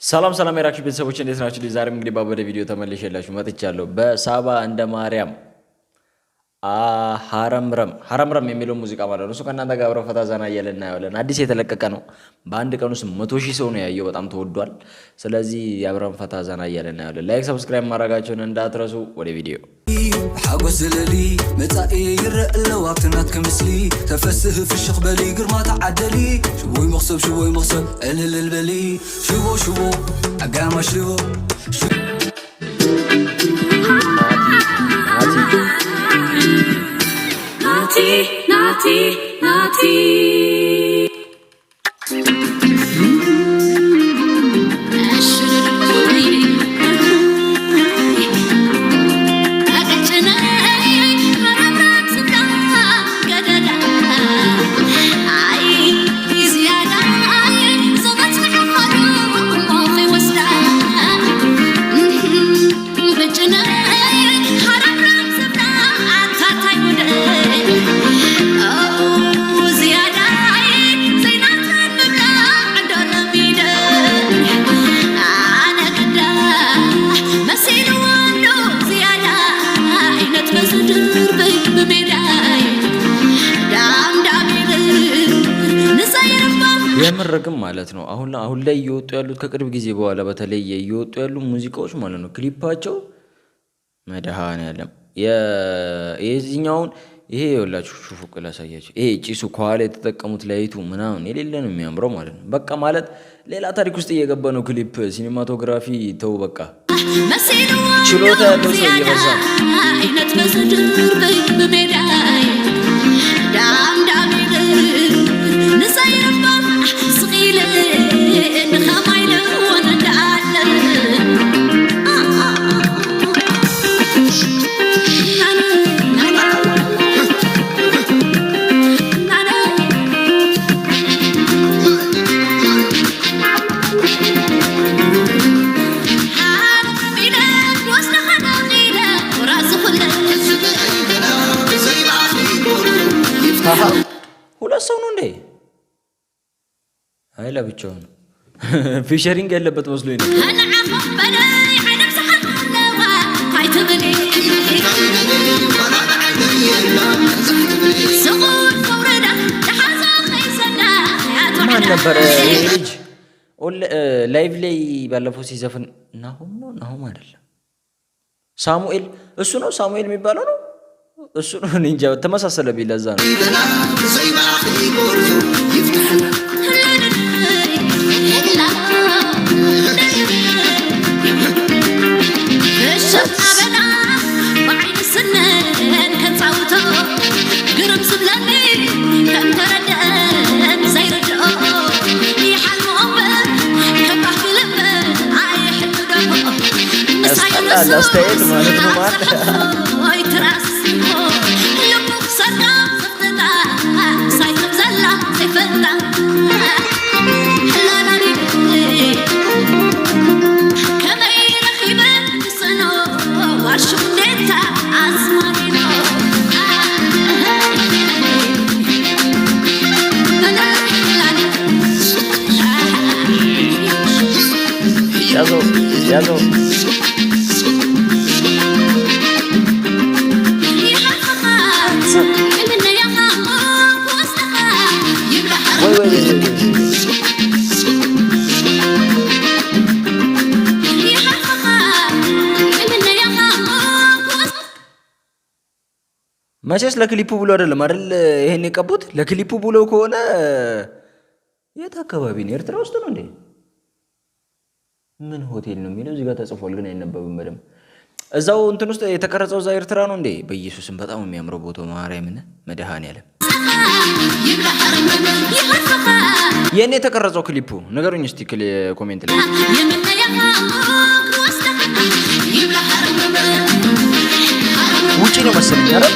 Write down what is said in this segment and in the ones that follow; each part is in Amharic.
ሰላም ሰላም የራክሽ ቤተሰቦች፣ እንዴት ናችሁ? ዛሬም እንግዲህ ባበደ ቪዲዮ ተመልሼላችሁ መጥቻለሁ። በሳባ እንደ ማርያም ሀረምረም ሀረምረም የሚለው ሙዚቃ ማለት ነው። እሱ ከእናንተ ጋር አብረን ፈታ ዘና እያልን እናየዋለን። አዲስ የተለቀቀ ነው። በአንድ ቀን ውስጥ 100,000 ሰው ነው ያየው። በጣም ተወዷል። ስለዚህ አብረን ፈታ ዘና እያልን እናየዋለን። Like፣ subscribe ማድረጋቸውን እንዳትረሱ። ወደ ቪዲዮ። ሓጎስ ዝለሊ መጻኢ ይረአ ኣለዋ ኣብቲ ናትከ ምስሊ ተፈስህ ፍሽኽ በሊ ግርማ ተዓደሊ ሽቦይ መኽሰብ ሽቦይ መኽሰብ ዕልልል በሊ ሽቦ ሽቦ ዓጋማ ሽቦ። ናቲ ናቲ ናቲ ናቲ። የምር ግን ማለት ነው፣ አሁን አሁን ላይ እየወጡ ያሉት፣ ከቅርብ ጊዜ በኋላ በተለይ እየወጡ ያሉ ሙዚቃዎች ማለት ነው፣ ክሊፓቸው መድኃኔዓለም። የዚህኛውን ይሄ የወላችሁ ሹፉቅ ላሳያችሁ። ይሄ ጭሱ ከኋላ የተጠቀሙት light ኡ ምናምን የሌለ ነው የሚያምረው ማለት ነው። በቃ ማለት ሌላ ታሪክ ውስጥ እየገባ ነው። Clip cinematography ተው በቃ፣ ችሎታ ያለው ሰው እየበዛ ነው። ሁለት ሰው ነው እንዴ? አይ፣ ለብቻው ነው። Featuring ያለበት መስሎኝ ነው። ማን ነበረ ይሄ ልጅ live ላይ ባለፈው ሲዘፍን? ናሆም ነው? ናሆም አይደለም፣ ሳሙኤል። እሱ ነው፣ ሳሙኤል የሚባለው ነው እሱ ነው። እኔ እንጃ፣ ተመሳሰለብኝ። ለዛ ነው። ያስጠላል አስተያየት ማለት ነው ማለት። ያዘው ያዘው። ወይ ወይ ወይ! መቼስ ለክሊፑ ብሎ አይደለም አይደል? ይሄን የቀቡት ለክሊፑ ብሎ ከሆነ የት አካባቢ ነው? ኤርትራ ውስጥ ነው እንዴ? ምን ሆቴል ነው የሚለው እዚህ ጋር ተጽፏል፣ ግን አይነበብም በደምብ። እዛው እንትን ውስጥ የተቀረጸው እዛ ኤርትራ ነው እንዴ? በኢየሱስም በጣም የሚያምረው ቦታው፣ ማርያምን መድኃኔዓለም። የኔ የተቀረጸው ክሊፑ ንገሩኝ እስቲ comment ላይ። ውጪ ነው መሰለኝ አይደል?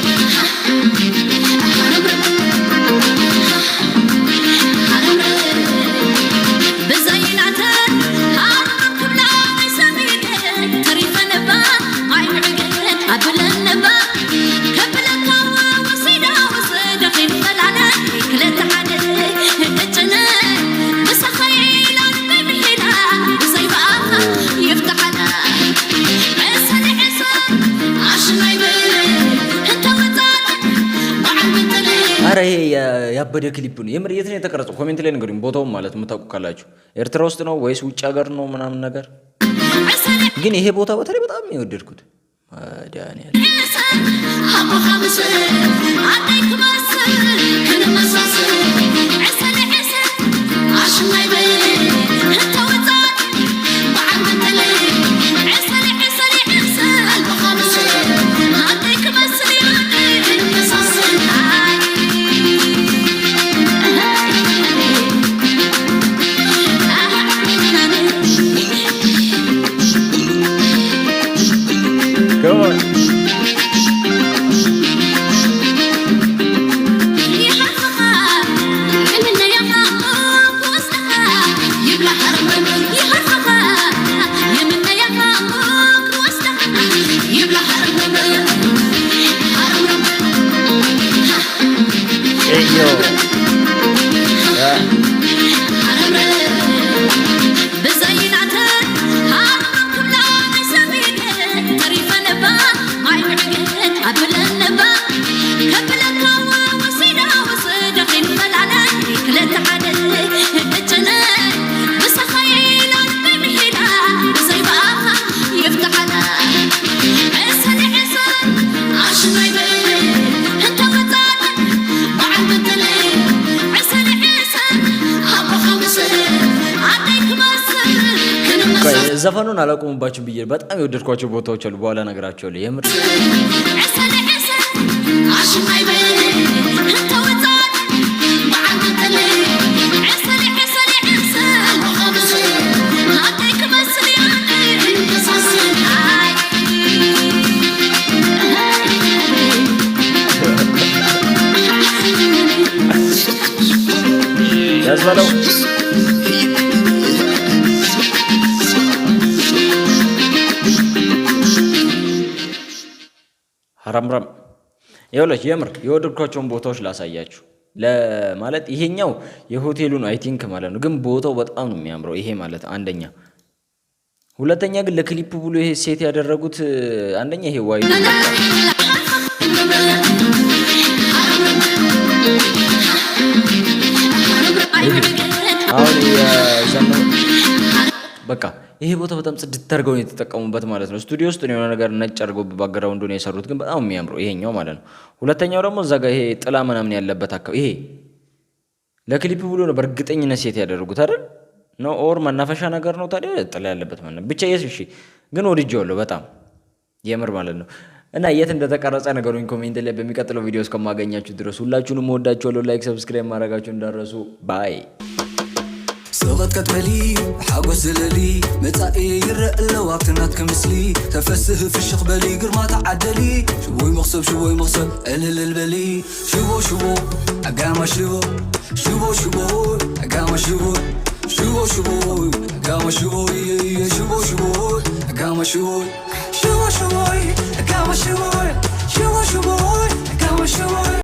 ያበደ ክሊፕ ነው የምር። የት ነው የተቀረጸው? Comment ላይ ንገሩኝ፣ ቦታውን ማለት የምታውቁ ካላችሁ። ኤርትራ ውስጥ ነው ወይስ ውጭ ሀገር ነው ምናምን ነገር። ግን ይሄ ቦታ በተለይ በጣም የወደድኩት መድኃኒዓለም። ኣደይ ክመስል ክንመሳስል ዕሰል ዕሰል ኣሽናይ በል እንተወፃእ በዓል መተለይ ዕሰል ዕሰል ዕሰል ኣልቦኻ ምስል ኣደይ ክመስል ክንመሳስል። Come on. ይሓርፍኻ የምነያኻ ክወስደኻ ይብላ ሓርምርም ይሓርፍኻ የምነያኻ ክወስደኻ ይብላ ሓርምርም ሓርምርም። Hey yo. Yeah. ሓርምርም ብዘይናተ ሃርምርም ክብላ ናይ ሰሚድ ተሪፈንባ ማይ ውዕግት ኣብለንባ ከብለካ ወሲዳ ወስደ ኺንፈላለ ክልተ ሓደ እጭነ ብሰኸይላ ልበይ ምሒላ ብዘይበኣኻ ይፍትሓላ ዕሰል ዕሰል ኣሽናይ በል እንተወፃእ በዓል መተለይ ዕሰል ዕሰል ኣቦኻ ምስል ኣደይ ክመስል ቆይ፣ ክንመሳስል። ዘፈኑን አላቆሙባችሁም ብዬ በጣም የወደድኳቸው ቦታዎች አሉ። በኋላ እነግራቸዋለሁ። የምር። ዕሰል ዕሰል ኣሽናይ በል እንተወፃእ በዓል መተለይ ዕሰል ዕሰል ዕሰል ኣቦኻ ምስል ኣደይ ክመስል ክንመሳስል። ኣይ ያዝበለው። ሀረምረም ይኸውላችሁ የምር የወደድኳቸውን ቦታዎች ላሳያችሁ። ለማለት ይሄኛው የሆቴሉ ነው I think ማለት ነው። ግን ቦታው በጣም ነው የሚያምረው። ይሄ ማለት አንደኛ፣ ሁለተኛ ግን ለክሊፕ ብሎ ይሄ set ያደረጉት አንደኛ ይሄ ዋይ አሁን የዘመኑ በቃ ይሄ ቦታ በጣም ጽድት አድርገው ነው የተጠቀሙበት ማለት ነው። ስቱዲዮ ውስጥ ነው የሆነ ነገር ነጭ አድርገው background ነው የሰሩት፣ ግን በጣም የሚያምረው ይሄኛው ማለት ነው። ሁለተኛው ደግሞ እዛ ጋር ይሄ ጥላ ምናምን ያለበት አካባቢ ይሄ ለክሊፕ ብሎ ነው በእርግጠኝነት set ያደረጉት አይደል? ነው or መናፈሻ ነገር ነው ታዲያ ጥላ ያለበት ማለት ነው። ብቻ የስ እሺ፣ ግን ወድጄዋለሁ በጣም የምር ማለት ነው። እና የት እንደተቀረጸ ነገሩኝ comment ላይ። በሚቀጥለው ቪዲዮ እስከማገኛችሁ ድረስ ሁላችሁንም እወዳችኋለሁ። Like፣ subscribe ማድረጋችሁ እንዳትረሱ። Bye. ስቕጥቀጥ በሊ ሓጎስ ዝለሊ መጻኢ ይረአ ኣለዋ ኣብቲ ናትከ ምስሊ ተፈስህ ፍሽኽ በሊ ግርማ ተዓደሊ ሽቦይ መኽሰብ ሽቦይ መኽሰብ ዕልልል በሊ ሽቦ ሽቦ ኣጋማ ሽቦ ሽቦ ሽቦ ኣጋማ ሽቦ ሽቦ ሽቦ ኣጋማ ሽቦ ሽቦ ሽቦ ኣጋማ ሽቦ ሽቦ ሽቦ ኣጋማ ሽቦ ሽቦ ሽቦ ኣጋማ ሽቦ።